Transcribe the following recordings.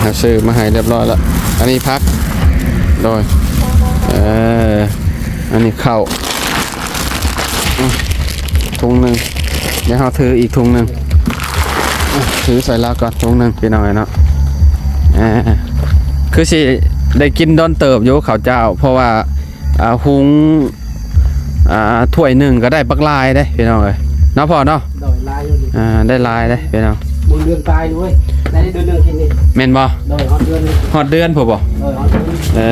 ເຮົາຊື້ມາໃຫ້ຮຽບຮ້ອຍແລ້ວ. ອັນນີ້ຜັກ ໂດຍ ເອີ ອັນນີ້ເຂົ້າ ອືມ ຖົງໜຶ່ງ. ດຽວເຮົາຖືອີກຖົງໜຶ່ງ ອືມ ຖືໃສ່ລາວກ່ອນຖົງໜຶ່ງ ພີ່ນ້ອງເອີຍເນາະ. ອ່າ ຄືຊິໄດ້ກິນດົນເຕີບຢູ່ເຂົ້າເຈົ້າ ເພາະວ່າ ອ່າ ຫຸງ ອ່າ ຖ້ວຍໜຶ່ງກໍໄດ້ບັກຫຼາຍເດ້ພີ່ນ້ອງເອີຍ ເນາະພໍ່ເນາະ. ໂດຍ ຫຼາຍຢູ່ນີ້ ອ່າ ໄດ້ຫຼາຍເດ້ພີ່ນ້ອງ. ບໍ່ເດືອນປາຍເວີຍ ໄດ້ເດືອນໜຶ່ງກິນນີ້ ແມ່ນບໍ່? ໂດຍ ຮອດເດືອນນີ້ ຮອດເດືອນພຸ້ນບໍ່? ໂດຍ ຮອດເດືອນນີ້ ເອີ.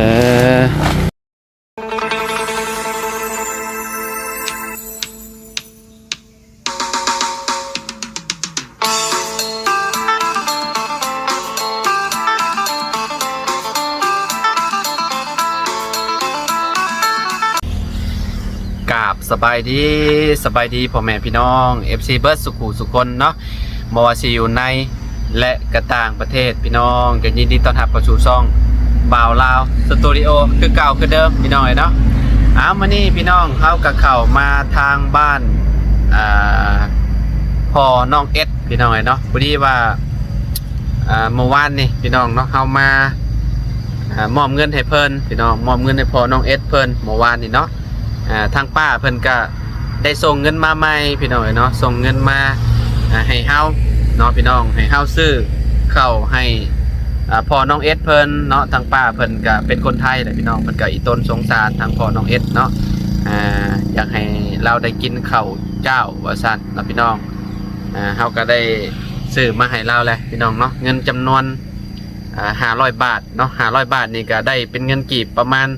ກາບສະບາຍດີ ສະບາຍດີພໍ່ແມ່ພີ່ນ້ອງ ເອັຟຊີ ເບິດສຸຂູສຸຄົນເນາະ ບໍ່ວ່າຊິຢູ່ໃນ ແລະ ກະຕ່າງປະເທດ ພີ່ນ້ອງກໍຍິນດີຕ້ອນຮັບເຂົ້າສູ່ຊ່ອງບ່າວລາວສະຕູດິໂອ ຄືເກົ່າຄືເດີມ ພີ່ນ້ອງເອີຍເນາະ. ອ້າວ ມື້ນີ້ພີ່ນ້ອງເຮົາກໍເຂົ້າມາທາງບ້ານ ອ່າ ພໍ່ນ້ອງເອັດ ພີ່ນ້ອງເອີຍເນາະ. ພໍດີວ່າ ອ່າ ເມື່ອວານນີ້ພີ່ນ້ອງເນາະ ເຮົາມາ ອ່າ ມອບເງິນໃຫ້ເພິ່ນ ພີ່ນ້ອງ ມອບເງິນໃຫ້ພໍ່ນ້ອງເອັດເພິ່ນເມື່ອວານນີ້ເນາະ. ອ່າ ທາງປ້າເພິ່ນກະໄດ້ສົ່ງເງິນມາໃໝ່ ພີ່ນ້ອງເອີຍເນາະ ສົ່ງເງິນມາ ອ່າ ໃຫ້ເຮົາເນາະ ພີ່ນ້ອງ ໃຫ້ເຮົາຊື້ເຂົ້າໃຫ້ ອ່າ ພໍ່ນ້ອງເອັດເພິ່ນເນາະ. ທາງປ້າເພິ່ນກະເປັນຄົນໄທແຫຼະ ພີ່ນ້ອງ ເພິ່ນກະອີ່ຕົນສົງສານທາງພໍ່ນ້ອງເອັດເນາະ ອ່າ ຢາກໃຫ້ລາວໄດ້ກິນເຂົ້າເຈົ້າວ່າຊັ້ນເນາະ ພີ່ນ້ອງ. ອ່າ ເຮົາກະໄດ້ຊື້ມາໃຫ້ລາວແຫຼະ ພີ່ນ້ອງເນາະ ເງິນຈຳນວນ ອ່າ ຫ້າຮ້ອຍບາດເນາະ ຫ້າຮ້ອຍບາດນີ້ກະໄດ້ເປັນເງິນກີບປະມານ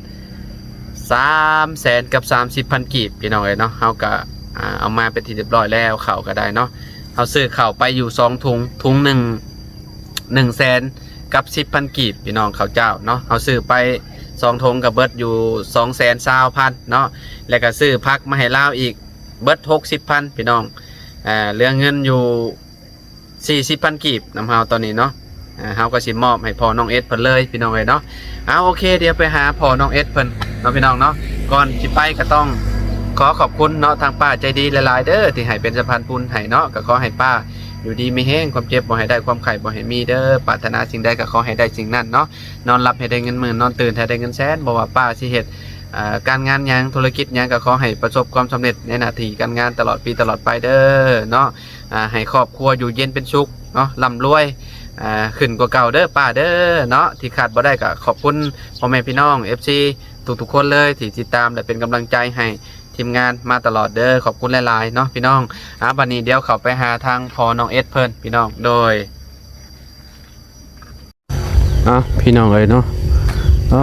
ສາມແສນກັບສາມສິບພັນກີບ ພີ່ນ້ອງເອີຍເນາະ. ເຮົາກະ ອ່າ ເອົາມາເປັນທີ່ຮຽບຮ້ອຍແລ້ວ ເຂົ້າກະໄດ້ເນາະ. ເຮົາຊື້ເຂົ້າໄປຢູ່ສອງຖົງ ຖົງໜຶ່ງ ໜຶ່ງແສນກັບສິບພັນກີບ ພີ່ນ້ອງ ເຂົ້າເຈົ້າເນາະ. ເຮົາຊື້ໄປສອງຖົງກະເບິດຢູ່ສອງແສນຊາວພັນເນາະ ແລ້ວກະຊື້ຜັກມາໃຫ້ລາວອີກເບິດຫົກສິບພັນ ພີ່ນ້ອງ. ເຫຼືອເງິນຢູ່ ສີ່ສິບພັນກີບນຳເຮົາຕອນນີ້ເນາະ. ອ່າ ເຮົາກໍຊິມອບໃຫ້ພໍ່ນ້ອງເອັດເພິ່ນເລີຍ ພີ່ນ້ອງເອີຍເນາະ. ເອົາ ໂອເຄ ດຽວໄປຫາພໍ່ນ້ອງເອັດເພິ່ນເນາະ ພີ່ນ້ອງເນາະ. ກ່ອນຊິໄປກໍຕ້ອງຂໍຂອບຄຸນເນາະ ທາງປ້າໃຈດີຫຼາຍໆເດີ ທີ່ໃຫ້ເປັນສະພານບຸນໃຫ້ເນາະ. ກໍຂໍໃຫ້ປ້າຢູ່ດີມີແຮງ ຄວາມເຈັບບໍ່ໃຫ້ໄດ້ ຄວາມໄຂ້ບໍ່ໃຫ້ມີເດີ. ປາດຖະໜາສິ່ງໃດກໍຂໍໃຫ້ໄດ້ສິ່ງນັ້ນເນາະ. ນອນຫຼັບໃຫ້ໄດ້ເງິນໝື່ນ ນອນຕື່ນໃຫ້ໄດ້ເງິນແສນ. ບໍ່ວ່າປ້າຊິເຮັດ ອ່າ ການງານຫຍັງ ທຸລະກິດຫຍັງ ກໍຂໍໃຫ້ປະສົບຄວາມສຳເລັດໃນໜ້າທີ່ການງານຕະຫຼອດປີຕະຫຼອດໄປເດີເນາະ. ອ່າ ໃຫ້ຄອບຄົວຢູ່ເຢັນເປັນສຸກເນາະ ລ່ຳລວຍ ອ່າ ຂຶ້ນກວ່າເກົ່າເດີປ້າເດີເນາະ. ທີ່ຂາດບໍ່ໄດ້ກໍຂອບຄຸນພໍ່ແມ່ພີ່ນ້ອງ ເອັຟຊີ ທຸກໆຄົນເລີຍທີ່ຕິດຕາມ ແລະ ເປັນກຳລັງໃຈໃຫ້ທີມງານມາຕະຫຼອດເດີ. ຂອບຄຸນຫຼາຍໆເນາະ ພີ່ນ້ອງ. ອ່າ ບັດນີ້ດຽວເຂົ້າໄປຫາທາງພໍ່ນ້ອງເອັດເພິ່ນ ພີ່ນ້ອງ ໂດຍ. ເອົາ ພີ່ນ້ອງເອີຍເນາະ ອໍ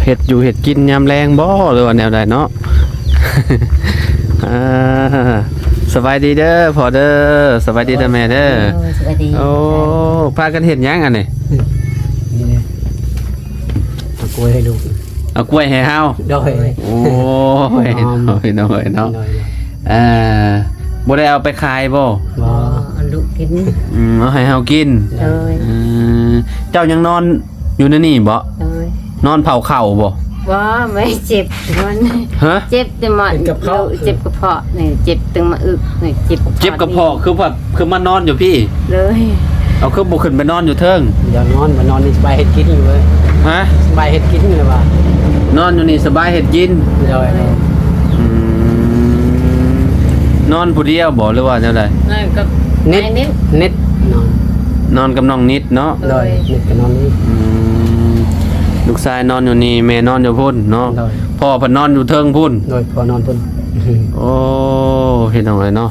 ເຮັດຢູ່ເຮັດກິນຍາມແລງບໍ່ ຫຼືວ່າແນວໃດເນາະ? ອ່າ ສະບາຍດີເດີພໍ່ເດີ ສະບາຍດີເດີແມ່ເດີ. ໂອ້ຍ ສະບາຍດີ. ໂອ້ ພາກັນເຮັດຫຍັງອັນນີ້? ນີ້ແຫຼະ ເອົາກ້ວຍໃຫ້ລູກ ເອົາກ້ວຍໃຫ້ເຮົາ. ໂດຍ. ໂອ້ຍ ອໍ ພີ່ນ້ອງເອີຍເນາະ ໂດຍ ເອີ ບໍ່ໄດ້ເອົາໄປຂາຍບໍ່? ບໍ່ ເອົາລູກກິນ. ອືມ ເອົາໃຫ້ເຮົາກິນ. ໂດຍ. ອືມ ເຈົ້າຍັງນອນຢູ່ໃນນີ້ບໍ່? ໂດຍ. ນອນເຜົາເຂົ້າບໍ່? ບໍ່ ແມ່ເຈັບມັນ. ຮະ? ເຈັບແຕ່ໝົດ ເຈັບກະເພາະ ເຈັບກະເພາະນີ້ ເຈັບຕຶງມະອຶກນີ້ ເຈັບ ເຈັບກະເພາະ ຄືວ່າ ຄືມານອນຢູ່ພີ້? ໂດຍ. ເອົາ ຄືບໍ່ຂຶ້ນໄປນອນຢູ່ເທິງ? ຢ່ານອນ ມານອນນີ້ສະບາຍເຮັດກິນຢູ່ເວີຍ. ຮະ? ສະບາຍເຮັດກິນແລ້ວວ່າ ນອນຢູ່ນີ້ສະບາຍເຮັດກິນ. ໂດຍ. ອືມ ນອນຜູ້ດຽວບໍ່ ຫຼືວ່າແນວໃດ? ນອນກັບ ນິດ ນິດ ນອນ ນອນກັບນ້ອງນິດເນາະ. ໂດຍ. ໂດຍ ນິດກໍນອນນີ້. ອືມ ລູກຊາຍນອນຢູ່ນີ້ ແມ່ນອນຢູ່ພຸ້ນເນາະ. ໂດຍ. ພໍ່ເພິ່ນນອນຢູ່ເທິງພຸ້ນ. ໂດຍ ພໍ່ນອນພຸ້ນ. ໂອ້ ພີ່ນ້ອງເອີຍເນາະ.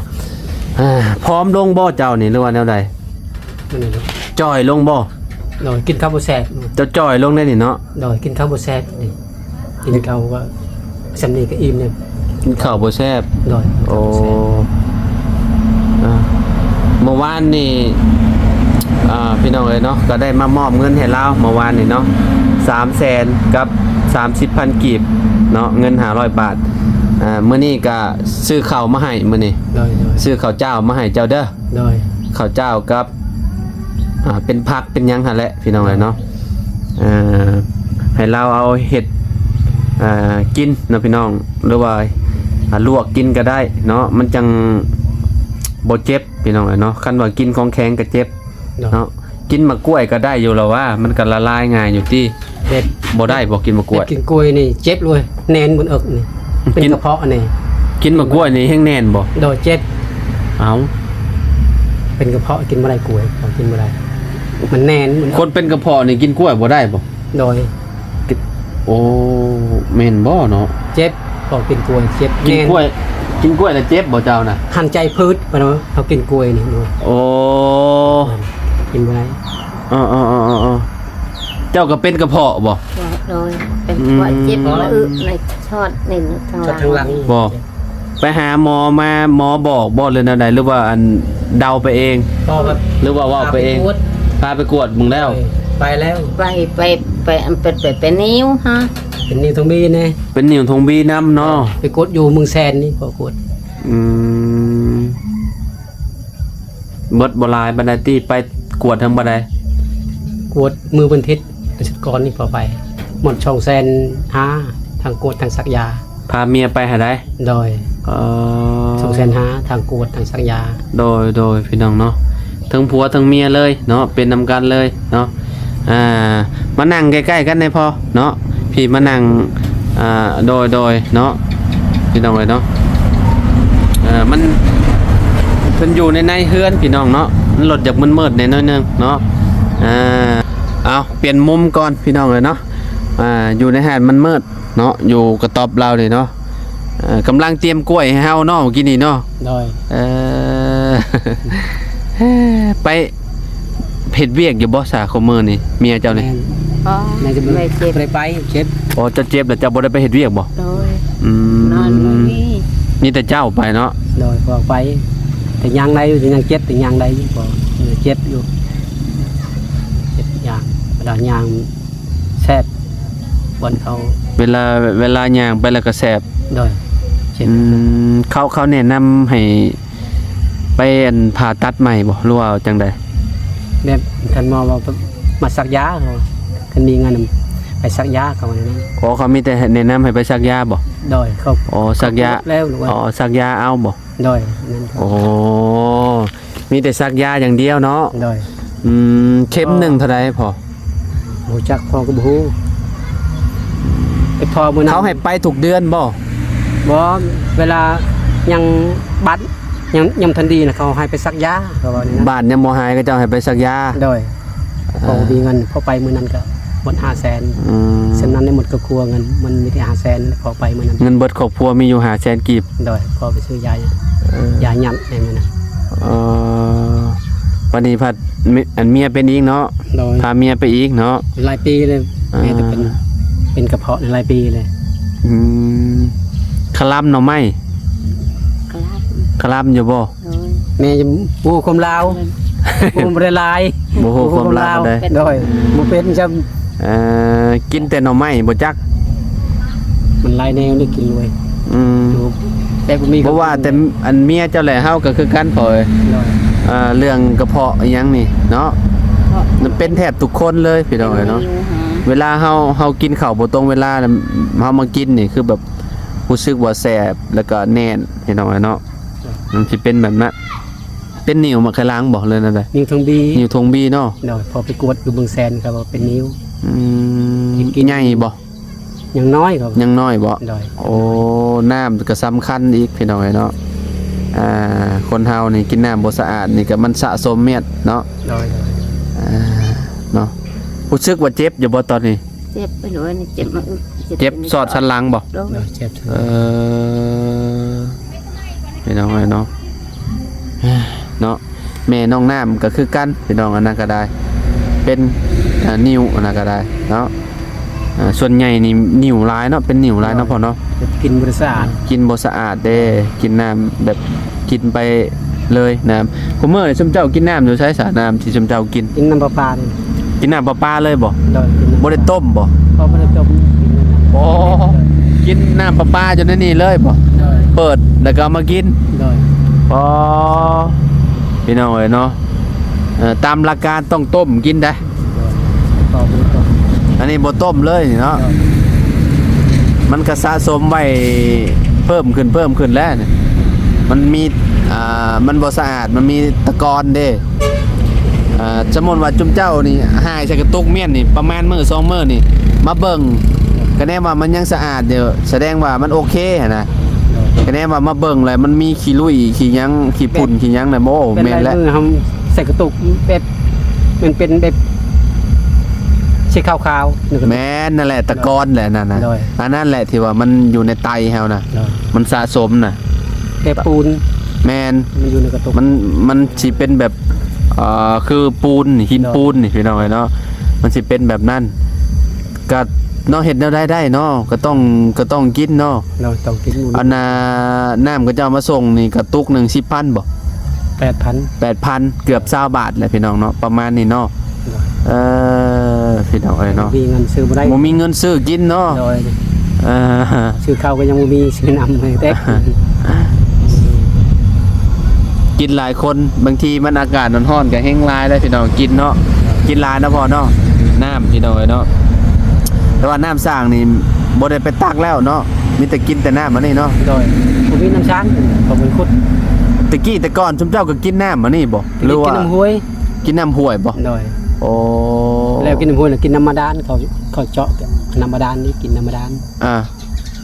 ອ່າ ຜອມລົງບໍ່ເຈົ້ານີ້ ຫຼືວ່າແນວໃດ? ແນວໃດລູກ? ຈ່ອຍລົງບໍ່? ໂດຍ ກິນເຂົ້າບໍ່ແຊບ. ເຈົ້າຈ່ອຍລົງໄດ໋ນີ້ເນາະ. ໂດຍ ກິນເຂົ້າບໍ່ແຊບນີ້ ກິນເຂົ້າກໍສ່ຳນີ້ກໍອີ່ມແລ້ວ ກິນເຂົ້າບໍ່ແຊບ. ໂດຍ. ໂອ້ ກິນເຂົ້າບໍ່ແຊບ. ອ່າ ເມື່ອວານນີ້ ອ່າ ພີ່ນ້ອງເອີຍເນາະ ກໍໄດ້ມາມອບເງິນໃຫ້ລາວເມື່ອວານນີ້ເນາະ ສາມແສນກັບສາມສິບພັນກີບເນາະ ເງິນຫ້າຮ້ອຍບາດ. ອ່າ ມື້ນີ້ກໍຊື້ເຂົ້າມາໃຫ້ ມື້ນີ້. ໂດຍ ໂດຍ. ຊື້ເຂົ້າເຈົ້າມາໃຫ້ເຈົ້າເດີ. ໂດຍ. ເຂົ້າເຈົ້າກັບ ອ່າ ເປັນຜັກເປັນຫຍັງຫັ້ນແຫຼະ ພີ່ນ້ອງເອີຍເນາະ. ເອີ ໃຫ້ລາວເອົາເຮັດ ອ່າ ກິນເນາະ ພີ່ນ້ອງ ຫຼືວ່າ ອ່າ ລວກກິນກໍໄດ້ເນາະ ມັນຈັ່ງບໍ່ເຈັບ ພີ່ນ້ອງເອີຍເນາະ. ຄັນວ່າກິນຂອງແຂງກໍເຈັບ ໂດຍ ເນາະ. ກິນໝາກກ້ວຍກໍໄດ້ຢູ່ລະວ່າ ມັນກໍລະລາຍງ່າຍຢູ່ຕິ? ເຮັດ ບໍ່ໄດ້ບໍ່ ກິນໝາກກ້ວຍ? ເຮັດກິນກ້ວຍນີ້ເຈັບເລີຍ ແໜ້ນບົນເອິກນີ້ ເປັນ ກິນ ກະເພາະນີ້. ກິນໝາກກ້ວຍນີ້ແຮງແໜ້ນບໍ່? ໂດຍ ເຈັບ. ເອົ້າ ເປັນກະເພາະກິນບໍ່ໄດ້ກ້ວຍ ເຂົາກິນບໍ່ໄດ້ ມັນແໜ້ນ. ຄົນເປັນກະເພາະນີ້ກິນກ້ວຍບໍ່ໄດ້ບໍ່? ໂດຍ. ໂອ້ ແມ່ນບໍ່ເນາະ? ເຈັບ ເຂົາກິນກ້ວຍເຈັບ. ກິນກ້ວຍ ແໜ້ນ ກິນກ້ວຍແລ້ວເຈັບບໍ່ເຈົ້ານະ? ຫັນໃຈພືດ ເພິ່ນວ່າເຮົາກິນກ້ວຍນີ້. ໂອ້ ກິນບໍ່ໄດ້. ເອີໆໆໆ ເຈົ້າກໍເປັນກະເພາະບໍ່? ໂດຍ ເປັນກະເພາະ ອືມ ເຈັບ ອືມ ອຶໃນຊອດນີ້ ຊອດທາງຫຼັງ ທາງຫຼັງບໍ່? ໄປຫາໝໍມາ ໝໍບອກບໍ່ ຫຼືແນວໃດ ຫຼືວ່າອັນເດົາໄປເອງ ກໍແບບ ຫຼືວ່າເວົ້າໄປເອງ? ພາໄປກວດ ພາໄປກວດເບິ່ງແລ້ວ? ໂດຍ ໄປແລ້ວ ໄປ ໄປ ໄປ ໄປ ໄປ ໄປນິ້ວຫັ້ນ ເປັນນິ້ວທອງບີແດ່ ເປັນນິ້ວທອງບີນຳເນາະ. ໄປກວດຢູ່ເມືອງແສນນີ້ ພໍກວດ. ອືມ ເບິດບໍ່ຫຼາຍປານໃດຕິ? ໄປກວດທາງບ່ອນໃດ? ກວດມື້ວັນທິດ ອາທິດກ່ອນນີ້ພໍໄປ ໝົດສອງແສນຫ້າ ທັງກວດທັງສັກຢາ. ພາເມຍໄປຫັ້ນໃດ? ໂດຍ. ເອີ ສອງແສນຫ້າ ທັງກວດທັງສັກຢາ. ໂດຍ ໂດຍ ພີ່ນ້ອງເນາະ ທັງຜົວທັງເມຍເລີຍເນາະ ເປັນນຳກັນເລີຍເນາະ. ອ່າ ມານັ່ງໃກ້ໆກັນແດ່ພໍ່ເນາະ ພີ່ມານັ່ງ. ອ່າ ໂດຍ ໂດຍເນາະ ພີ່ນ້ອງເອີຍເນາະ. ເອີ ມັນ ເພິ່ນຢູ່ໃນ ໃນເຮືອນພີ່ນ້ອງເນາະ ມັນລົດຢາກມືດໆແດ່ໜ້ອຍໜຶ່ງເນາະ. ອ່າ ເອົາ ປ່ຽນມຸມກ່ອນພີ່ນ້ອງເອີຍເນາະ. ອ່າ ຢູ່ໃນຮ້ານມັນມືດເນາະ ຢູ່ກະຕ໊ອບລາວນີ້ເນາະ. ເອີ ກຳລັງຕຽມກ້ວຍໃຫ້ເຮົາເນາະ ມື້ກີ້ນີ້ເນາະ. ໂດຍ. ເອີ ໄປເຮັດວຽກຢູ່ບໍ່ຊະ ຄູ່ມື້ນີ້ ເມຍເຈົ້ານີ້? ແມ່ນ ບໍ່ ແມ່ນຈະບໍ່ໄດ້ ບໍ່ໄດ້ໄປ ເຈັບ. ອໍ ເຈົ້າເຈັບແລ້ວເຈົ້າບໍ່ໄດ້ໄປເຮັດວຽກບໍ່? ໂດຍ. ອືມ ນອນບໍ່ມີ ມີແຕ່ເຈົ້າໄປເນາະ? ໂດຍ ພໍ່ໄປ ແຕ່ຍ່າງໄດ້ຢູ່ ຍັງເຈັບ ແຕ່ຍ່າງໄດ້ຢູ່ ພໍ່ ເອີ ເຈັບຢູ່ ເຈັບຍ່າງ ເວລາຍ່າງ ແຊບ ບ່ອນເຂົາ ເວລາ ເວລາຍ່າງໄປແລ້ວກໍແຊບ. ໂດຍ ເຈັບ. ອືມ ເຂົາ ເຂົາແນະນຳໃຫ້ໄປ ອັນ ຜ່າຕັດໃໝ່ບໍ່ ຫຼືວ່າຈັ່ງໃດ? ແບບທ່ານໝໍວ່າມາສັກຢາ ເຂົາວ່າ ຄັນມີເງິນໄປສັກຢາ ເຂົາວ່າແນວນັ້ນ. ອໍ ເຂົາມີແຕ່ແນະນຳໃຫ້ໄປສັກຢາບໍ່? ໂດຍ ເຂົາ ອໍ ສັກຢາ ເຂົາກວດແລ້ວ ຫຼືວ່າ ອໍ ສັກຢາເອົາບໍ່? ໂດຍ ແມ່ນ. ໂອ້ ມີແຕ່ສັກຢາຢ່າງດຽວເນາະ? ໂດຍ. ອືມ ເຂັມໜຶ່ງເທົ່າໃດພໍ່? ບໍ່ຮູ້ຈັກ ພໍ່ກໍບໍ່ຮູ້ ແຕ່ພໍ່ມື້ນັ້ນ ເຂົາໃຫ້ໄປທຸກເດືອນບໍ່? ບໍ່ ເວລາຍັງບາດຍັງ ຍັງບໍ່ທັນດີນະ ເຂົາໃຫ້ໄປສັກຢາ ເຂົາວ່າແນວນັ້ນ. ບາດຍັງບໍ່ຫາຍ ເຂົາເຈົ້າໃຫ້ໄປສັກຢາ? ໂດຍ. ພໍ່ບໍ່ມີເງິນ ພໍໄປມື້ນັ້ນກໍໝົດຫ້າແສນ. ອືມ ສ່ຳນັ້ນໄດ້ໝົດຄອບຄົວ ເງິນມັນມີແຕ່ຫ້າແສນ ພໍໄປມື້ນັ້ນ ເງິນເບິດຄອບຄົວມີຢູ່ຫ້າແສນກີບ. ໂດຍ. ພໍໄປຊື້ຢາ ເອີ ຢາຍັດໃນມື້ນັ້ນ. ເອີ ບັດນີ້ພັດ ອັນເມຍເປັນອີກເນາະ? ໂດຍ. ພາເມຍໄປອີກເນາະ? ຫຼາຍປີເລີຍ ອ່າ ເມຍເປັນ ເປັນກະເພາະຫຼາຍປີເລີຍ. ອືມ ຄະລຳໜໍ່ໄມ້ ຄະລຳ ຄະລຳຢູ່ບໍ່? ໂດຍ. ແມ່ຈະບໍ່ຮູ້ຄວາມລາວ ແມ່ນ ຮູ້ບໍ່ໄດ້ຫຼາຍ ບໍ່ຮູ້ຄວາມລາວປານໃດ. ໂດຍ. ບໍ່ເປັນຈຳ ເອີ ກິນແຕ່ໜໍ່ໄມ້ບໍ່ຈັກ ມັນຫຼາຍແນວໄດ້ກິນເວີຍ. ອືມ ແຕ່ບໍ່ມີ ບໍ່ວ່າແຕ່ອັນເມຍເຈົ້າແຫຼະ ເຮົາກໍຄືກັນພໍ່ເອີຍ. ໂດຍ. ເອີ ເລື່ອງກະເພາະອີ່ຫຍັງນີ້ເນາະ ມັນເປັນແທບທຸກຄົນເລີຍ ພີ່ນ້ອງເອີຍເນາະ. ເວລາເຮົາ ເຮົາກິນເຂົ້າບໍ່ຕົງເວລາ ເຮົາມາກິນນີ້ຄືແບບຮູ້ສຶກວ່າແສບ ແລ້ວກໍແໜ້ນ ພີ່ນ້ອງເອີຍເນາະ. ມັນຊິເປັນແບບນັ້ນ ເປັນນິ້ວໝາກໄຂ່ຫຼັງບໍ່ ຫຼືແນວໃດ? ນິ້ວທອງບີ ນິ້ວທອງບີເນາະ. ໂດຍ. ພໍໄປກວດຢູ່ເມືອງແສນ ເຂົາວ່າເປັນນິ້ວ. ອືມ ໃຫຍ່ບໍ່? ຍັງນ້ອຍ ເຂົາວ່າ ຍັງນ້ອຍບໍ່? ໂດຍ. ໂອ້ ນ້ຳກໍສຳຄັນອີກ ພີ່ນ້ອງເອີຍເນາະ. ອ່າ ຄົນເຮົານີ້ກິນນ້ຳບໍ່ສະອາດນີ້ກໍມັນສະສົມເມັດເນາະ. ໂດຍ ໂດຍ. ອ່າ ເນາະ ຮູ້ສຶກວ່າເຈັບຢູ່ບໍ່ຕອນນີ້? ເຈັບໄປໂລດນີ້ ເຈັບມາອຶ ເຈັບສອດສັນຫຼັງບໍ່? ໂດຍ. ເຈັບ. ເອີ ພີ່ນ້ອງເອີຍເນາະ ເນາະ ແມ່ນ້ອງນ້ຳກໍຄືກັນ ພີ່ນ້ອງ. ອັນນັ້ນກໍໄດ້ ເປັນ ເອີ ນິ້ວ ອັນນັ້ນກໍໄດ້ເນາະ. ເອີ ສ່ວນໃຫຍ່ນີ້ນິ້ວຫຼາຍເນາະ ເປັນນິ້ວຫຼາຍເນາະ ໂດຍ ພໍ່ເນາະ. ກິນບໍ່ໄດ້ສະອາດ ກິນບໍ່ສະອາດເດ້ ກິນນ້ຳແບບ ກິນໄປເລີຍນ້ຳ. ຄູ່ມື້ນີ້ຊຸມເຈົ້າກິນນ້ຳຢູ່ໃສສະ? ນ້ຳທີ່ຊຸມເຈົ້າກິນ ກິນນ້ຳປະປານີ້. ກິນນ້ຳປະປາເລີຍບໍ່? ໂດຍ. ບໍ່ໄດ້ຕົ້ມບໍ່? ບໍ່ ບໍ່ໄດ້ຕົ້ມ ກິນນ້ຳ ອໍ ກິນນ້ຳປະປາຢູ່ໃນນີ້ເລີຍບໍ່? ໂດຍ. ເປີດແລ້ວກໍເອົາມາກິນ. ໂດຍ. ອໍ ພີ່ນ້ອງເອີຍເນາະ ເອີ ຕາມຫຼັກການຕ້ອງຕົ້ມກິນໄດ໋. ໂດຍ. ອັນນີ້ບໍ່ຕົ້ມເລີຍເນາະ. ໂດຍ. ມັນກໍສະສົມໄວ້ເພີ່ມຂຶ້ນ ເພີ່ມຂຶ້ນແລ້ວນີ້ ມັນມີ ອ່າ ມັນບໍ່ສະອາດ ມັນມີຕະກອນເດ້. ອ່າ ສົມມຸດວ່າຈຸມເຈົ້ານີ້ຫາຍໃສ່ກະຕຸກມ້ຽນນີ້ ປະມານມື້ສອງມື້ນີ້ມາເບິ່ງ ກະແນມວ່າມັນຍັງສະອາດຢູ່ ສະແດງວ່າມັນໂອເຄຫັ້ນນະ. ກະແນມວ່າມາເບິ່ງແລ້ວມັນມີຂີ້ລຸ້ຍຂີ້ຫຍັງ ຂີ້ຝຸ່ນຂີ້ຫຍັງນະ ໂອ້ ແມ່ນແຫຼະ ເຮົາໃສ່ກະຕຸກແບບ ມັນເປັນແບບສີຂາວໆ ແມ່ນນັ້ນແຫຼະ ຕະກອນແຫຼະນັ້ນນະ. ໂດຍ ອັນນັ້ນແຫຼະທີ່ວ່າມັນຢູ່ໃນໄຕເຮົານະ ໂດຍ ມັນສະສົມນະ ແບບປູນ ແມ່ນ ມັນຢູ່ໃນກະຕຸກ ມັນ ມັນຊິເປັນແບບ ເອີ ຄືປູນ ຫີນ ໂດຍ ປູນນີ້ ພີ່ນ້ອງເອີຍເນາະ ມັນຊິເປັນແບບນັ້ນ. ກະເນາະ ເຮັດແນວໃດໄດ້ເນາະ ກະຕ້ອງ ກະຕ້ອງກິນເນາະ. ເນາະ ຕ້ອງກິນ ອັນນ່າ ນ້ຳເຂົາເຈົ້າມາສົ່ງນີ້ກະຕຸກໜຶ່ງສິບພັນບໍ່? ແປດພັນ ແປດພັນ ເກືອບຊາວບາດແຫຼະພີ່ນ້ອງເນາະ ປະມານນີ້ເນາະ. ໂດຍ ເອີ ພີ່ນ້ອງເອີຍເນາະ ບໍ່ມີເງິນຊື້ບໍ່ໄດ້ ບໍ່ມີເງິນຊື້ກິນເນາະ. ໂດຍ ເອີ ຊື້ເຂົ້າກະຍັງບໍ່ມີ ຊື້ນ້ຳໃຫ້ແຕ່ ກິນຫຼາຍຄົນ ບາງທີມັນອາກາດຮ້ອນໆກະແຮງຫຼາຍແລ້ວພີ່ນ້ອງ ກິນເນາະ ກິນຫຼາຍເນາະພໍ່ເນາະ. ນ້ຳພີ່ນ້ອງເອີຍເນາະ ແຕ່ວ່ານ້ຳສ້າງນີ້ບໍ່ໄດ້ໄປຕັກແລ້ວເນາະ ມີແຕ່ກິນແຕ່ນ້ຳອັນນີ້ເນາະ. ໂດຍ ບໍ່ມີນ້ຳສ້າງ ເຂົາບໍ່ໄດ້ຂຸດ. ແຕ່ກີ້ແຕ່ກ່ອນຊຸມເຈົ້າກະກິນນ້ຳອັນນີ້ບໍ່ ຫຼືວ່າກິນນ້ຳຫ້ວຍ? ກິນນ້ຳຫ້ວຍບໍ່? ໂດຍ ໂອ້ ແລ້ວກິນນ້ຳຫ້ວຍ ແລ້ວກິນນ້ຳບາດານ ເຂົາ ເຂົາເຈາະນ້ຳບາດານນີ້ ກິນນ້ຳບາດານ. ອ່າ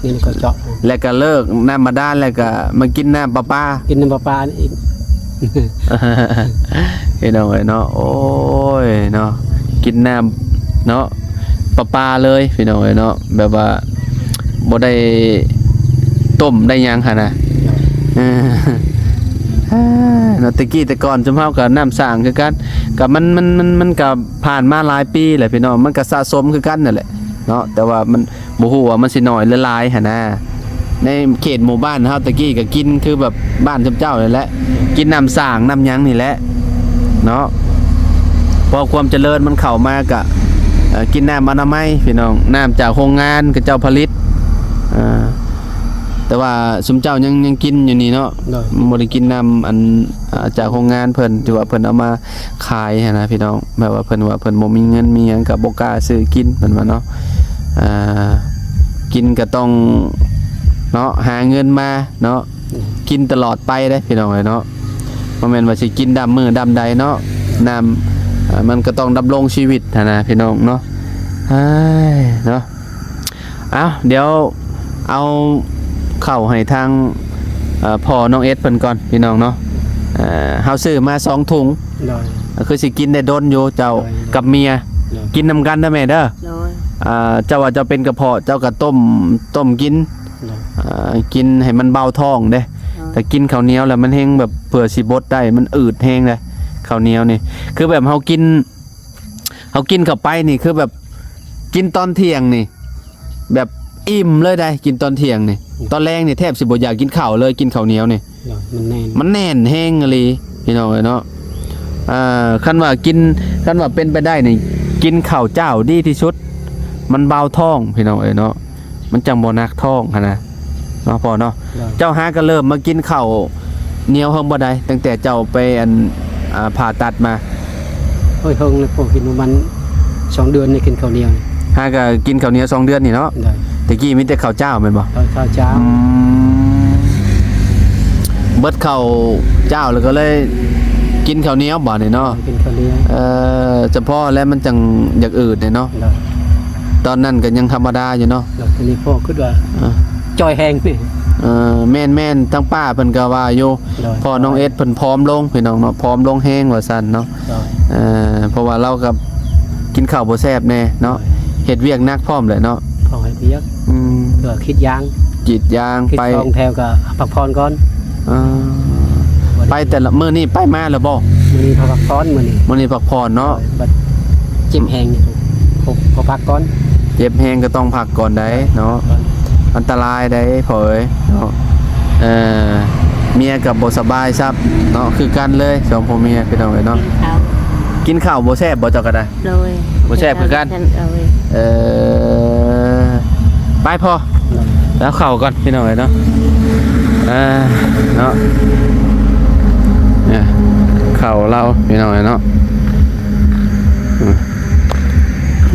ນີ້ເຂົາເຈາະ ແລ້ວກະເລີກນ້ຳບາດານ ແລ້ວກະມາກິນນ້ຳປະປາ ກິນນ້ຳປະປາອີກ ພີ່ນ້ອງເອີຍເນາະ. ໂອ້ຍເນາະ ກິນນ້ຳເນາະ ປະປາເລີຍພີ່ນ້ອງເອີຍເນາະ ແບບວ່າບໍ່ໄດ້ຕົ້ມໄດ້ຫຍັງຫັ້ນນະ. ເອີ ເນາະ ແຕ່ກີ້ແຕ່ກ່ອນຊຸມເຮົາກະນ້ຳສ້າງຄືກັນ ກະມັນ ມັນ ມັນ ມັນກະຜ່ານມາຫຼາຍປີແລ້ວພີ່ນ້ອງ ມັນກະສະສົມຄືກັນນັ້ນແຫຼະເນາະ ແຕ່ວ່າມັນ ບໍ່ຮູ້ວ່າມັນຊິໜ້ອຍຫຼືຫຼາຍຫັ້ນນະ. ໃນເຂດໝູ່ບ້ານເຮົາແຕ່ກີ້ກະກິນຄືແບບບ້ານຊຸມເຈົ້ານີ້ແຫຼະ ກິນນ້ຳສ້າງນ້ຳຫຍັງນີ້ແຫຼະເນາະ. ພໍຄວາມຈະເລີນມັນເຂົ້າມາກະ ເອີ ກິນນ້ຳອະນາໄມພີ່ນ້ອງ ນ້ຳຈາກໂຮງງານເຂົາເຈົ້າຜະລິດ. ເອີ ແຕ່ວ່າຊຸມເຈົ້າຍັງ ຍັງກິນຢູ່ນີ້ເນາະ. ໂດຍ ບໍ່ໄດ້ກິນນ້ຳອັນ ອາ ຈາກໂຮງງານເພິ່ນ ທີ່ວ່າເພິ່ນເອົາມາ ຂາຍຫັ້ນນະພີ່ນ້ອງ ແບບວ່າເພິ່ນວ່າເພິ່ນບໍ່ມີເງິນມີຫຍັງກະບໍ່ກ້າຊື້ກິນ ເພິ່ນວ່າເນາະ. ອ່າ ກິນກະຕ້ອງເນາະ ຫາເງິນມາເນາະ ອືມ ກິນຕະຫຼອດໄປເດ້ພີ່ນ້ອງເອີຍເນາະ. ບໍ່ແມ່ນວ່າຊິກິນດຳມື້ດຳໃດເນາະ ນ້ຳ ເອີ ມັນກະຕ້ອງດຳລົງຊີວິດຫັ້ນນະພີ່ນ້ອງເນາະ. ເອີຍ ເນາະ ເອົາ ດຽວເອົາເຂົ້າໃຫ້ທາງ ເອີ ພໍ່ນ້ອງເອັດເພິ່ນກ່ອນພີ່ນ້ອງເນາະ. ເອີ ເຮົາຊື້ມາສອງຖົງ ໂດຍ ກະຄືຊິກິນໄດ້ດົນຢູ່ເຈົ້າ ໂດຍ ກັບເມຍ ໂດຍ ກິນນຳກັນເດີແມ່ເດີ. ໂດຍ ອ່າ ເຈົ້າວ່າເຈົ້າເປັນກະເພາະ ເຈົ້າກະຕົ້ມ ຕົ້ມກິນ ໂດຍ ອ່າ ກິນໃຫ້ມັນເບົາທ້ອງເດ້. ໂດຍ ຖ້າກິນເຂົ້າໜຽວແລ້ວມັນແຮງແບບ ເພື່ອຊິບົດໄດ້ ມັນອືດແຮງເດ້ ເຂົ້າໜຽວນີ້. ຄືແບບເຮົາກິນ ເຮົາກິນເຂົ້າໄປນີ້ຄືແບບ ກິນຕອນທ່ຽງນີ້ແບບອີ່ມເລີຍໄດ໋ ກິນຕອນທ່ຽງນີ້. ອືມ ຕອນແລງນີ້ແທບຊິບໍ່ຢາກກິນເຂົ້າເລີຍ ກິນເຂົ້າໜຽວນີ້ ໂດຍ ມັນແໜ້ນ ມັນແໜ້ນແຮງອີ່ຫຼີພີ່ນ້ອງເອີຍເນາະ. ອ່າ ຄັນວ່າກິນ ຄັນວ່າເປັນໄປໄດ້ນີ້ ກິນເຂົ້າຈ້າວດີທີ່ສຸດ ມັນເບົາທ້ອງພີ່ນ້ອງເອີຍເນາະ. ມັນຈັ່ງບໍ່ໜັກທ້ອງຫັ້ນນະ ເນາະພໍ່ເນາະ. ໂດຍ ເຈົ້າຫາກະເລີ່ມມາກິນເຂົ້າໜຽວເຫິງບໍ່ໄດ້ ຕັ້ງແຕ່ເຈົ້າໄປອັນ ອ່າ ຜ່າຕັດມາ? ໂອ້ຍ ເຫິງແລ້ວ ພໍກິນປະມານສອງເດືອນນີ້ ກິນເຂົ້າໜຽວ. ຫາກະກິນເຂົ້າໜຽວສອງເດືອນນີ້ເນາະ. ໂດຍ ແຕ່ກີ້ມີແຕ່ເຂົ້າຈ້າວແມ່ນບໍ່? ເຂົ້າ ເຂົ້າຈ້າວ. ອືມ ເບິດເຂົ້າຈ້າວແລ້ວກະເລີຍກິນເຂົ້າໜຽວບາດນີ້ເນາະ. ກິນເຂົ້າໜຽວ ເອີ ສະເພາະແລ້ວມັນຈັ່ງຢາກອືດເດ້ເນາະ. ໂດຍ ຕອນນັ້ນກະຍັງທຳມະດາຢູ່ເນາະ. ໂດຍ ທີນີ້ພໍ່ຄິດວ່າ ອ່າ ຈ່ອຍແຮງນີ້. ເອີ ແມ່ນໆ ທາງປ້າເພິ່ນກະວ່າຢູ່. ໂດຍ ພໍ່ນ້ອງເອັດເພິ່ນຜອມລົງພີ່ນ້ອງເນາະ ຜອມລົງແຮງວ່າຊັ້ນເນາະ. ໂດຍ ເອີ ເພາະວ່າລາວກະກິນເຂົ້າບໍ່ແຊບແນ່ເນາະ. ໂດຍ ເຮັດວຽກໜັກພ້ອມແຫຼະເນາະ. ເພາະເຮັດວຽກ ອືມ ເພື່ອກຣີດຢາງ ກຣີດຢາງ ກຣີດໄປສອງແຖວກະພັກຜ່ອນກ່ອນ. ເອີ ໄປແຕ່ລະມື້ນີ້ໄປມາແລ້ວບໍ່? ມື້ນີ້ພັກຜ່ອນ ມື້ນີ້ ມື້ນີ້ພັກຜ່ອນເນາະ. ໂດຍ ບັດເຈັບແຮງ ຂໍ ຂໍພັກກ່ອນ. ເຈັບແຮງກະຕ້ອງພັກກ່ອນໄດ໋ເນາະ. ອັນຕະລາຍໄດ໋ພໍ່ເອີຍເນາະ. ເອີ ເມຍກະບໍ່ສະບາຍຊ້ຳເນາະ ຄືກັນເລີຍສອງຜົວເມຍພີ່ນ້ອງເອີຍເນາະ. ກິນເຂົ້າບໍ່ແຊບບໍ່ເຈົ້າກະໄດ້? ໂດຍ ບໍ່ແຊບຄືກັນ. ໂດຍ ເອີ ໄປພໍ່ ແລ້ວເຂົ້າກ່ອນພີ່ນ້ອງເອີຍເນາະ. ເອີ ເນາະ ເຂົ້າລາວພີ່ນ້ອງເອີຍເນາະ. ອືມ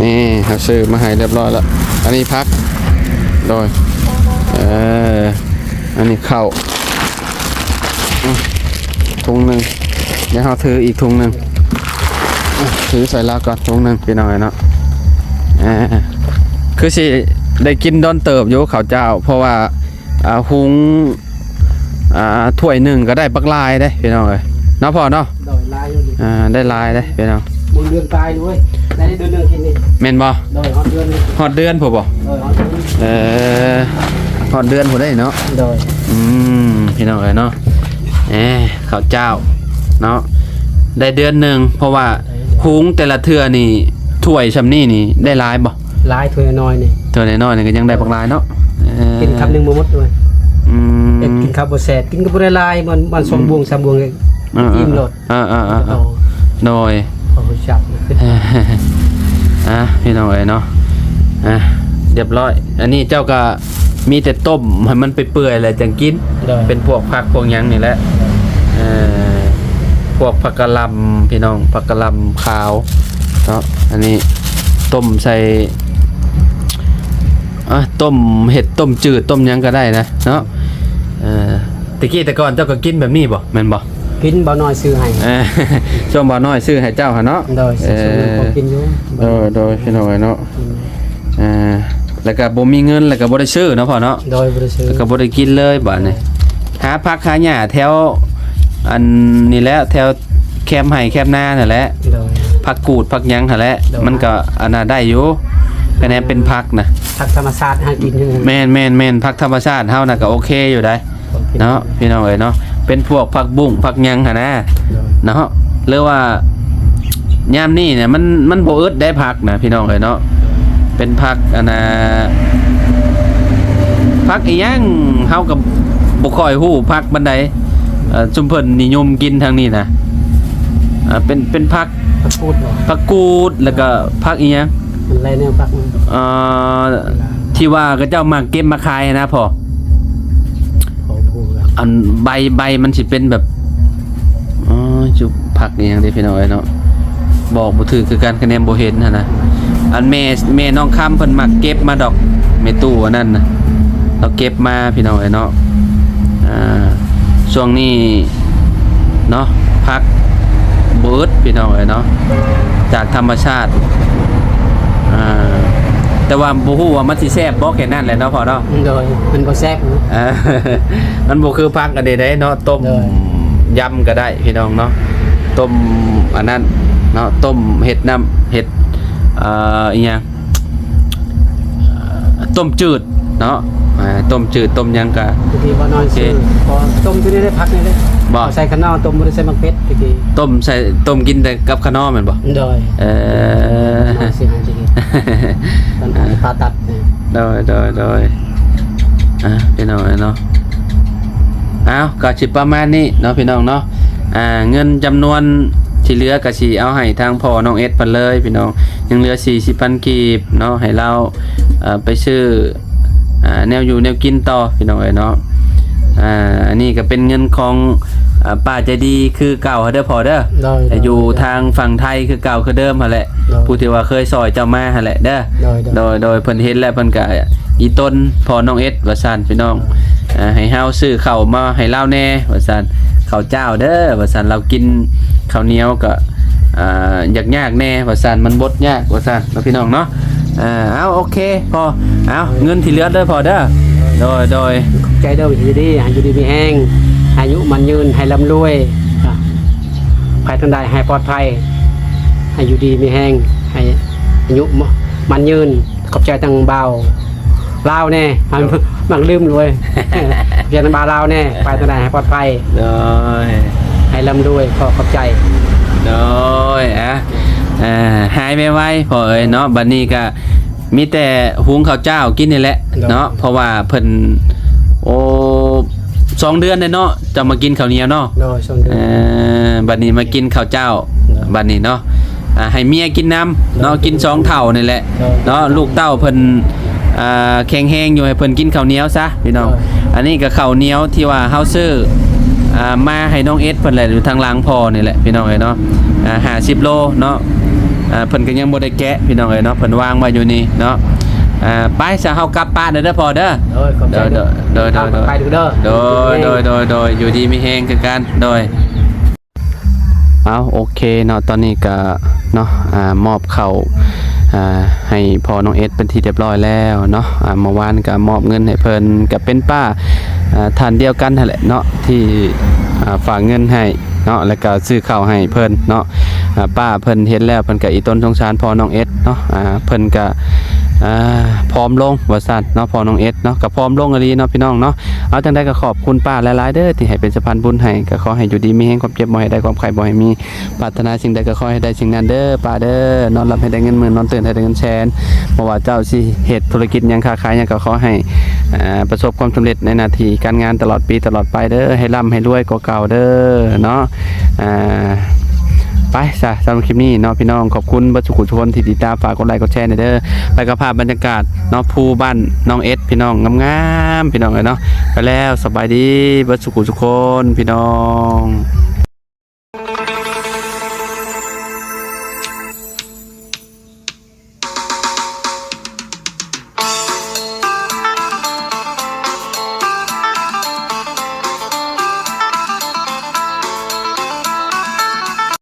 ນີ້ເຮົາຊື້ມາໃຫ້ຮຽບຮ້ອຍແລ້ວ. ອັນນີ້ຜັກ ໂດຍ ເອີ ອັນນີ້ເຂົ້າ ອືມ ຖົງໜຶ່ງ ດຽວເຮົາຖືອີກຖົງໜຶ່ງ. ຖືໃສ່ລາວກ່ອນຖົງໜຶ່ງ ພີ່ນ້ອງເອີຍເນາະ. ເອີ ຄືຊິໄດ້ກິນດົນເຕີບຢູ່ເຂົ້າເຈົ້າ ເພາະວ່າ ອ່າ ຫຸງ ອ່າ ຖ້ວຍໜຶ່ງກໍໄດ້ບັກຫຼາຍເດ້ ພີ່ນ້ອງເອີຍ ເນາະພໍ່ເນາະ. ໂດຍ ຫຼາຍຢູ່ນີ້ ອ່າ ໄດ້ຫຼາຍເດ້ພີ່ນ້ອງ. ບໍ່ເດືອນປາຍເລີຍ ໄດ້ເດືອນໜຶ່ງກິນນີ້ ແມ່ນບໍ່? ໂດຍ ຮອດເດືອນນີ້ ຮອດເດືອນພຸ້ນບໍ່? ໂດຍ ຮອດເດືອນ. ເອີ ຮອດເດືອນພຸ້ນເດ້ເນາະ. ໂດຍ ອືມ ພີ່ນ້ອງເອີຍເນາະ. ເອີ ເຂົ້າເຈົ້າເນາະ ໄດ້ເດືອນໜຶ່ງ ເພາະວ່າຫຸງແຕ່ລະເທື່ອນີ້ ຖ້ວຍຊ່ຳນີ້ນີ້ໄດ້ຫຼາຍບໍ່? ຫຼາຍ ຖ້ວຍນ້ອຍໆນີ້ ຖ້ວຍນ້ອຍໆນີ້ກໍຍັງໄດ້ບັກຫຼາຍເນາະ. ເອີ ກິນຄຳໜຶ່ງບໍ່ໝົດເລີຍ. ອືມ ເຮັດກິນເຂົ້າບໍ່ແຊບ ກິນກໍບໍ່ໄດ້ຫຼາຍ ມັນ ມັນສອງ ອືມ ບ່ວງສາມບ່ວງ ເອີ ເອີ ອີ່ມໂລດ. ເອີໆໆໆ ໂດຍ ພໍຮູ້ຈັກ. ອ່າ ພີ່ນ້ອງເອີຍເນາະ ອ່າ ຮຽບຮ້ອຍ. ອັນນີ້ເຈົ້າກໍມີແຕ່ຕົ້ມໃຫ້ມັນໄປເປື່ອຍແລ້ວຈັ່ງກິນ. ໂດຍ ເປັນພວກຜັກພວກຫຍັງນີ້ແຫຼະ. ເອີ ພວກຜັກກະຫຼ່ຳ ພີ່ນ້ອງ ຜັກກະຫຼ່ຳຂາວເນາະ. ອັນນີ້ຕົ້ມໃສ່ ອ່າ ຕົ້ມ ເຮັດຕົ້ມຈືດຕົ້ມຫຍັງກໍໄດ້ນະເນາະ. ເອີ ແຕ່ກີ້ແຕ່ກ່ອນເຈົ້າກໍກິນແບບນີ້ບໍ່ ແມ່ນບໍ່? ກິນ ບ່າວນ້ອຍຊື້ໃຫ້. ເອີ ຊ່ວງບ່າວນ້ອຍຊື້ໃຫ້ເຈົ້າຫັ້ນເນາະ. ໂດຍ ເອີ ຊື້ໃຫ້ເຂົາກິນຢູ່. ໂດຍໆ ພີ່ນ້ອງເອີຍເນາະ. ອືມ ອ່າ ແລ້ວກໍບໍ່ມີເງິນ ແລ້ວກໍບໍ່ໄດ້ຊື້ເນາະພໍ່ເນາະ. ໂດຍ ບໍ່ໄດ້ຊື້ ແລ້ວກໍບໍ່ໄດ້ກິນເລີຍບາດນີ້. ຫາຜັກຫາຫຍ້າແຖວ ອັນນີ້ແຫຼະ ແຖວແຄມໄຮ່ແຄມນານັ້ນແຫຼະ. ໂດຍ ຜັກກູດຜັກຫຍັງຫັ້ນແຫຼະ. ໂດຍ ມັນກໍອັນນັ້ນໄດ້ຢູ່ ຄະແນນເປັນຜັກນະ ຜັກທຳມະຊາດຫາກິນ. ແມ່ນໆໆ ຜັກທຳມະຊາດເຮົານະກໍໂອເຄຢູ່ໃດ. ເນາະ ພີ່ນ້ອງເອີຍເນາະ ເປັນພວກຜັກບຸ້ງຜັກຫຍັງຫັ້ນນະ. ໂດຍ ເນາະ ຫຼືວ່າຍາມນີ້ນະ ມັນ ມັນບໍ່ອຶດໄດ້ຜັກນະ ພີ່ນ້ອງເອີຍເນາະ. ເປັນຜັກ ອັນນ່າ ຜັກອີ່ຫຍັງ ເຮົາກໍບໍ່ຄ່ອຍຮູ້ຜັກປານໃດ. ເອີ ຊຸມເພິ່ນນິຍົມກິນທາງນີ້ນະ ເປັນ ເປັນຜັກ ຜັກກູດບໍ? ຜັກກູດ ແລ້ວກໍຜັກອີ່ຫຍັງ ມັນຫຼາຍແນວຜັກມັນ ເອີ ທີ່ວ່າເຂົາເຈົ້າມັກເກັບມາຂາຍຫັ້ນນະພໍ່. ພໍຮູ້ລະ ອັນໃບ ໃບມັນຊິເປັນແບບ ອໍ ຈຸ ຜັກອີ່ຫຍັງເດພີ່ນ້ອງເອີຍເນາະ ບອກບໍ່ຖືກຄືກັນ ຄະແນນບໍ່ເຫັນຫັ້ນນະ. ອັນແມ່ ແມ່ນ້ອງຄຳເພິ່ນມັກເກັບມາດອກ ແມ່ຕູ້ອັນນັ້ນນະ ລາວເກັບມາພີ່ນ້ອງເອີຍເນາະ. ອ່າ ຊ່ວງນີ້ເນາະ ຜັກບໍ່ອຶດພີ່ນ້ອງເອີຍເນາະ ຈາກທຳມະຊາດ. ອ່າ ແຕ່ວ່າບໍ່ຮູ້ວ່າມັນຊິແຊບບໍ່ ແຄ່ນັ້ນແຫຼະເນາະພໍ່ເນາະ. ໂດຍ ມັນບໍ່ແຊບເນາະ ອ່າ ມັນບໍ່ຄືຜັກອັນໃດໆເນາະ ຕົ້ມ ໂດຍ ຢຳກໍໄດ້ພີ່ນ້ອງເນາະ ຕົ້ມອັນນັ້ນເນາະ ຕົ້ມເຮັດນ້ຳ ເຮັດ ເອີ ອີ່ຫຍັງ ຕົ້ມຈືດເນາະ ອ່າ ຕົ້ມຈືດຕົ້ມຫຍັງກະ ຕະກີ້ວ່ານ້ອຍ ໂອເຄ ຊື້ ພໍຕົ້ມຢູ່ໃນຜັກນີ້ເດ້ ບໍ່ ເອົາໃສ່ຂະໜໍ້ ຕົ້ມບໍ່ໄດ້ໃສ່ໝາກເຜັດ ຕະກີ້ ຕົ້ມໃສ່ ຕົ້ມກິນແຕ່ກັບຂະໜໍ້ແມ່ນບໍ່? ໂດຍ ເອີ ນ້ອຍຊື້ໃຫ້ຕະກີ້ ຕອນຜ່າຕັດນີ້ ໂດຍ ໂດຍ ໂດຍ ອ່າ ພີ່ນ້ອງເອີຍເນາະ ອ້າວ ກໍຊິປະມານນີ້ເນາະ ພີ່ນ້ອງເນາະ. ອ່າ ເງິນຈຳນວນທີ່ເຫຼືອກໍຊິເອົາໃຫ້ທາງພໍ່ນ້ອງເອັດເພິ່ນເລີຍພີ່ນ້ອງ ຍັງເຫຼືອສີ່ສິບພັນກີບເນາະ ໃຫ້ລາວ ເອີ ໄປຊື້ ອ່າ ແນວຢູ່ແນວກິນຕໍ່ພີ່ນ້ອງເອີຍເນາະ. ອ່າ ອັນນີ້ກໍເປັນເງິນຂອງ ອ່າ ປ້າໃຈດີຄືເກົ່າເດີພໍ່ເດີ ໂດຍ ຢູ່ ໂດຍ ທາງຝັ່ງໄທຄືເກົ່າຄືເດີມຫັ້ນແຫຼະ ໂດຍ ຜູ້ທີ່ວ່າເຄີຍຊ່ອຍເຈົ້າມາຫັ້ນແຫຼະເດີ ໂດຍ ໂດຍ ໂດຍ ໂດຍ ເພິ່ນເຫັນແລ້ວເພິ່ນກໍອີຕົນພໍ່ນ້ອງເອັດວ່າຊັ້ນພີ່ນ້ອງ ໂດຍ ອ່າ ໃຫ້ເຮົາຊື້ເຂົ້າມາໃຫ້ລາວແດ່ວ່າຊັ້ນ ເຂົ້າເຈົ້າເດີວ່າຊັ້ນ ລາວກິນເຂົ້າໜຽວກໍ ອ່າ ຢາກຍາກແດ່ວ່າຊັ້ນ ມັນບົດຍາກວ່າຊັ້ນເນາະ ພີ່ນ້ອງເນາະ. ອ່າ ເອົາ ໂອເຄ ພໍ່ ເອົາ ເງິນທີ່ເຫຼືອເດີພໍ່ເດີ ໂດຍ ໂດຍ ຂອບໃຈເດີ ຢູ່ດີ ໃຫ້ຢູ່ດີມີແຮງ ອາຍຸໝັ້ນຍືນ ໃຫ້ລ່ຳລວຍ ອ່າ ໄປທາງໃດໃຫ້ປອດໄພ ໃຫ້ຢູ່ດີມີແຮງ ໃຫ້ອາຍຸໝັ້ນຍືນ. ຂອບໃຈທາງບ່າວລາວແດ່ ມັກລືມເວີຍ ຂອບໃຈທາງບ່າວລາວແດ່ ໄປທາງໃດໃຫ້ປອດໄພ ໂດຍ ໃຫ້ລ່ຳລວຍ ຂໍຂອບໃຈ ໂດຍ ອ່າ ຫາຍໄວໆ ພໍ່ເອີຍເນາະ ບັດນີ້ກະ ມີແຕ່ຫຸງເຂົ້າເຈົ້າກິນນີ້ແຫຼະ ໂດຍ ເນາະ ເພາະວ່າເພິ່ນ ໂອ້ ສອງເດືອນແລ້ວເນາະ ເຈົ້າມາກິນເຂົ້າໜຽວເນາະ ໂດຍ ສອງເດືອນ ເອີ ບັດນີ້ມາກິນເຂົ້າເຈົ້າ ໂດຍ ບັດນີ້ເນາະ ອ່າ ໃຫ້ເມຍກິນນຳເນາະ ໂດຍ ກິນສອງເຖົ້ານີ້ແຫຼະ ໂດຍ ເນາະ ລູກເຕົ້າເພິ່ນ ອ່າ ແຂງແຮງຢູ່ ໃຫ້ເພິ່ນກິນເຂົ້າໜຽວຊະ ພີ່ນ້ອງ ໂດຍ ອັນນີ້ກໍເຂົ້າໜຽວທີ່ວ່າເຮົາຊື້ ອ່າ ມາໃຫ້ນ້ອງເອັດເພິ່ນແຫຼະ ຢູ່ທາງຫຼັງພໍ່ນີ້ແຫຼະ ພີ່ນ້ອງເອີຍເນາະ ອ່າ ຫ້າສິບໂລເນາະ ອ່າ ເພິ່ນກໍຍັງບໍ່ໄດ້ແກະ ພີ່ນ້ອງເອີຍເນາະ ເພິ່ນວາງໄວ້ຢູ່ນີ້ເນາະ ອ່າ ໄປຊະ ເຮົາກັບປະເດີພໍ່ເດີ ໂດຍ ຂອບໃຈເດີ ໂດຍ ໂດຍ ໂດຍ ໂດຍ ຢູ່ດີມີແຮງຄືກັນ ໂດຍ. ເອົາ ໂອເຄເນາະ ຕອນນີ້ກະ ເນາະ ອາ ມອບເຂົ້າ ອາ ໃຫ້ພໍ່ນ້ອງເອັດເປັນທີ່ຮຽບຮ້ອຍແລ້ວເນາະ. ອາ ເມື່ອວານກໍມອບເງິນໃຫ້ເພິ່ນ ກໍເປັນປ້າ ອາ ທ່ານດຽວກັນຫັ້ນແຫຼະເນາະ ທີ່ ອາ ຝາກເງິນໃຫ້ເນາະ ແລ້ວກໍຊື້ເຂົ້າໃຫ້ເພິ່ນເນາະ. ອາ ປ້າເພິ່ນເຫັນແລ້ວ ເພິ່ນກໍອີຕົນສົງສານພໍ່ນ້ອງເອັດເນາະ. ອາ ເພິ່ນກໍ ອາ ຜອມລົງວ່າຊັ້ນເນາະ ພໍ່ນ້ອງເອັດເນາະ ກໍຜອມລົງອີ່ຫຼີເນາະ ພີ່ນ້ອງເນາະ. ເອົາ ຈັ່ງໃດກໍຂອບຄຸນປ້າຫຼາຍໆເດີ ທີ່ໃຫ້ເປັນສະພານບຸນໃຫ້ ກໍຂໍໃຫ້ຢູ່ດີມີແຮງ ຄວາມເຈັບບໍ່ໃຫ້ໄດ້ ຄວາມໄຂ້ບໍ່ໃຫ້ມີ ປາດຖະໜາສິ່ງໃດກໍຂໍໃຫ້ໄດ້ສິ່ງນັ້ນເດີປ້າເດີ. ນອນຫຼັບໃຫ້ໄດ້ເງິນໝື່ນ ນອນຕື່ນໃຫ້ໄດ້ເງິນແສນ. ບໍ່ວ່າເຈົ້າຊິເຮັດທຸລະກິດຫຍັງ ຄ້າຂາຍຫຍັງ ກໍຂໍໃຫ້ ເອີ ປະສົບຄວາມສຳເລັດໃນໜ້າທີ່ການງານຕະຫຼອດປີຕະຫຼອດໄປເດີ. ໃຫ້ລ່ຳໃຫ້ລວຍກວ່າເກົ່າເດີເນາະ. ອາ ໄປຊະ ສຳລັບຄລິບນີ້ເນາະ ພີ່ນ້ອງ ຂອບຄຸນເບິດທຸກຜູ້ທຸກຄົນທີ່ຕິດຕາມ. ຝາກກົດໄລກົດແຊແດ່ເດີ. ໄປກັບພາບບັນຍາກາດເນາະ ພູບ້ານນ້ອງເອັດ ພີ່ນ້ອງ ງາມໆ ພີ່ນ້ອງເອີຍເນາະ. ໄປແລ້ວ ສະບາຍດີເບິດທຸກຜູ້ທຸກຄົນ ພີ່ນ້ອງ.